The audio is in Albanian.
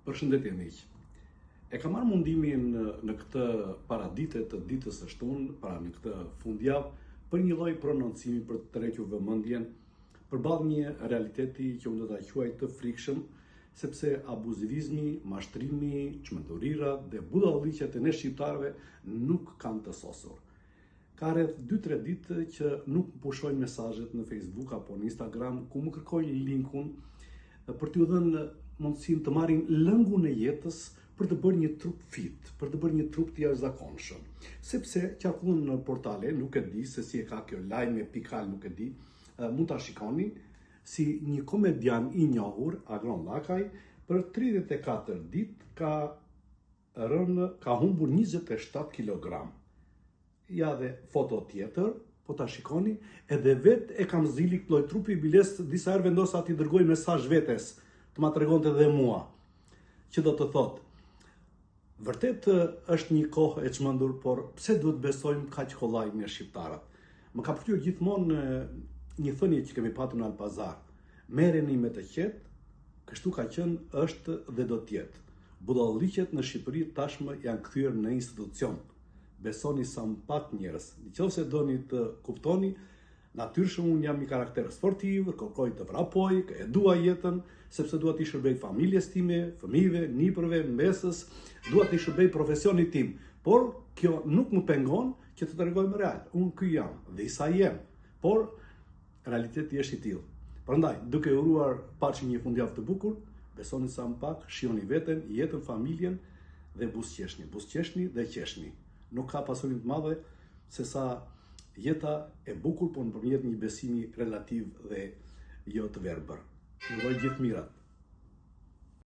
Përshëndetje miq. E kam marrë mundimin në këtë paradite të ditës së shtunë, pra në këtë fundjavë, për një lloj prononcimi për të tërhequr vëmendjen përballë një realiteti që unë do ta quaj të frikshëm, sepse abuzivizmi, mashtrimi, çmendurirat dhe budalliqet e ne shqiptarëve nuk kanë të sosur. Ka rreth 2-3 ditë që nuk më pushojnë mesazhet në Facebook apo në Instagram ku më kërkojnë linkun për t'u dhënë mundësinë të marrin lëngun e jetës për të bërë një trup fit, për të bërë një trup të jashtëzakonshëm. Sepse qarkullon në portale, nuk e di se si e ka kjo lajme pikal, nuk e di, mund ta shikoni si një komedian i njohur, Agron Llakaj, për 34 ditë ka rënë ka humbur 27 kilogram. Ja dhe foto tjetër, po ta shikoni, edhe vetë e kam zili këtë lloj trupi, biles disa herë vendosa t'i dërgoj mesazh vetes, të ma tregonte dhe mua. Që do të thotë, vërtet është një kohë e çmendur, por pse duhet besojmë kaq kollaj ne shqiptarët? Më ka pëlqyer gjithmonë një thënie që kemi patur në Alpazar. Merreni me të qetë, kështu ka qenë, është dhe do të jetë. Budalliqet në Shqipëri tashmë janë kthyer në institucion. Besoni sa më pak njerëz. Në qoftë se doni të kuptoni, natyrshëm unë jam një karakter sportiv, kërkoj të vrapoj, e dua jetën, sepse dua t'i shërbej familjes time, fëmijëve, nipërve, mbesës, dua t'i shërbej profesionit tim. Por kjo nuk më pengon që të tregohem real. Unë ky jam dhe sa jem. Por Realiteti është i tillë. Prandaj, duke uruar paçi një fundjavë të bukur, besoni sa më pak, shijoni veten, jetën, familjen dhe buzëqeshni, buzëqeshni dhe qeshni. Nuk ka pasuri më të madhe se sa jeta e bukur, por nëpërmjet një besimi relativ dhe jo të verbër. Ju uroj gjithë mirat.